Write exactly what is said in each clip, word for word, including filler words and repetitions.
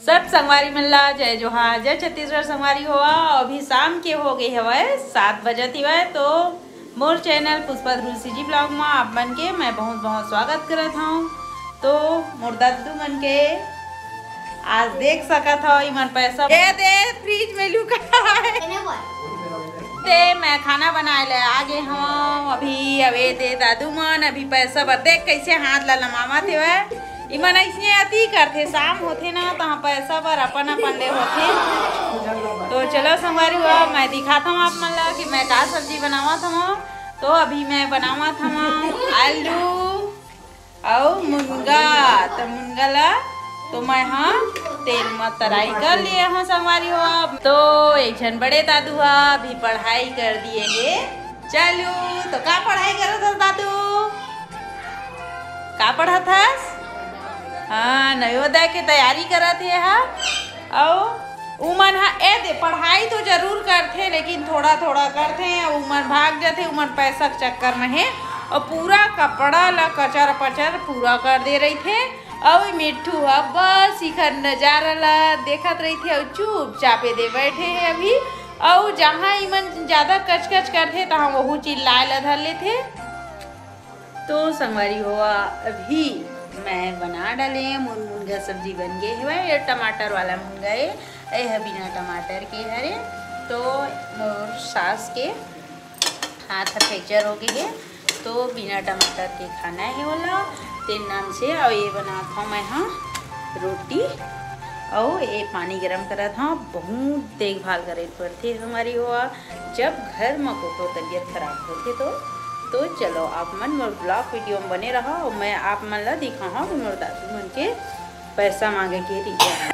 सब संगवारी मन ला जय जोहार, जय छत्तीसगढ़। संगवारी हो, अभी शाम के हो गए हवय, सात बजत हवय। तो मोर चैनल पुष्पा ध्रुव सीजी ब्लॉग में आप मन के मैं बहुत बहुत स्वागत करत हूँ। तो मोर दादू मन के आज देख सकत हो, इमन पैसा ए दे फ्रिज में लुका है। ते मैं खाना बनाए ले आगे हूँ अभी। अब ए दे दादू मन अभी पैसा बर देख कैसे हाथ ला लमावत हेवय। इमन अइसने अति करथे, शाम होथे ना, तहाँ पैसा बर अपन अपन ले होथे। तो चलो संगवारी हो, मैं दिखात हूँ आप मन ला कि मैं का सब्जी बनावत हूँ। तो अभी मैं बनावत हूँ आलू अउ मुनगा। तो मुनगा ला तो मैं हा तेल म तराई कर लिए हूँ संगवारी हो। तो एक झन बड़े दादू हा भी पढ़ाई कर दिए हे। चलू, तो का पढ़ाई करत हस दादू? का पढ़त हस? हाँ, नवोदय के तैयारी करत हे हा। अउ उमन हा ए दे पढ़ाई तो जरूर करथे, लेकिन थोड़ा थोड़ा करथे, अउ उमन भाग जाथे, उमन पैसा के चक्कर में हे। अउ पूरा कपड़ा ला कचर पचर पूरा कर दे रहिथे। अउ मिट्ठू हा बस इखर नजारा ला देखत रहिथे अउ चुपचाप ए दे बैठे हे अभी। अउ जहाँ इमन ज्यादा कचकच करथे, तहाँ वहू चिल्लाए ला धर लेथे। तो संगवारी हो, अभी मैं बना डाले मोर मुनगा सब्जी बन गे हवय। ये टमाटर वाला मुनगा ए, ए ह बिना टमाटर के हरे। तो मोर सास के हाथ ह फ्रैक्चर हो गे हे, तो बिना टमाटर के खाना हे ओला, तेन नाम से। अउ ये बनात हव मैं ह रोटी, अउ ये पानी गरम करत हव। बहुत देखभाल करे ल पड़थे संगवारी हो, जब घर म कोनो तबीयत खराब होथे तो। तो चलो, आप मन मोर ब्लॉग वीडियो में बने रहो, मैं आप मन ला दिखाहूँ कि मोर दादू मन के पैसा मांगे के रीजन।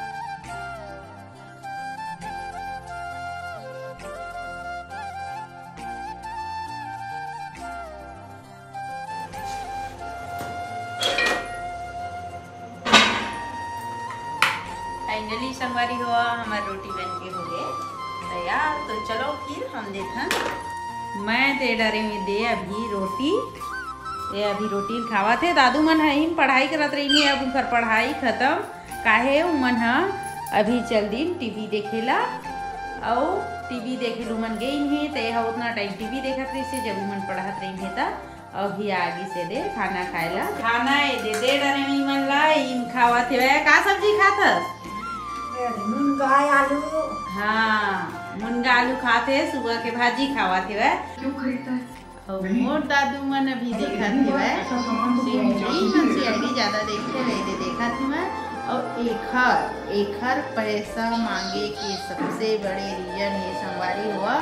फाइनली संगवारी हो, हमर रोटी बन के हो गए तैयार। तो चलो फिर हम देखन। मैं दे डरे में दे अभी रोटी, ये अभी रोटी खावत हे। दादू मन ह इन पढ़ाई करत रही हे, अब उनकर पढ़ाई खत्म, काहे उमन ह अभी चल दिन टीवी देखेला। अउ टीवी देखे ल उमन गइन हे, त ये ह उतना टाइम टीवी देखत रहिस हे, जब उमन पढ़त रही हे त। अभी आगे से दे खाना खाए ला। खाना ए दे, दे डरे नी मन ला, इन खावत हेवय। का सब्जी खात हस? मुनगा आलू। हाँ, मुनगा आलू खात हे, सुबह के भाजी खावत हेवय। क्यों खरीदता है? अउ मोर दादू मन अभी देखत हेवय। सीआईडी मन सीआईडी ज्यादा देखथे, वही दे देखत हेवय। अउ एखर, एखर पैसा मांगे के सबसे बड़े रीजन हे संगवारी हो,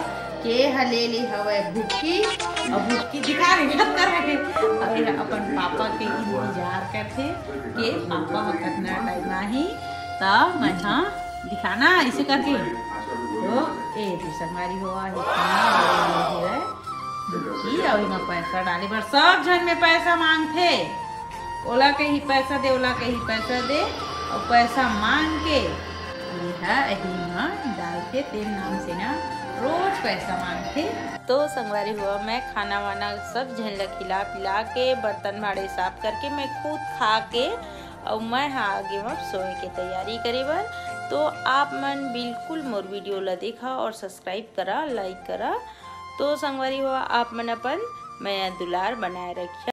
के ह ले ले हवय भुक्की, अउ भुक्की दिखा रहे, हाथ कर रहे, अउ ये अपन पापा के इंतजार करथे के पापा ह कतना टाइम आही, त मैं ह दिखाना ऐसे करके। तो ए दे संगवारी हो, ये खाना वाला हवय भुक्की, अउ एमा पैसा डाले बर सब झन में पैसा मांगथे। ओला कही पैसा दे, ओला कही पैसा दे, अउ पैसा मांग के ये ह एही म डालथे, तेन नाम से ना रोज पैसा मांगथे। तो संगवारी हो, मैं खाना वाना सब झन ल खिला पिला के, बर्तन भाड़े साफ करके, मैं खुद खा के, अउ मैं ह आगे म सोए के तैयारी करे बर। तो आप मन बिल्कुल मोर वीडियो ल देखा और सब्सक्राइब करा, लाइक करा। तो संगवारी हो, आप मन अपन मया दुलार बनाए रखिया।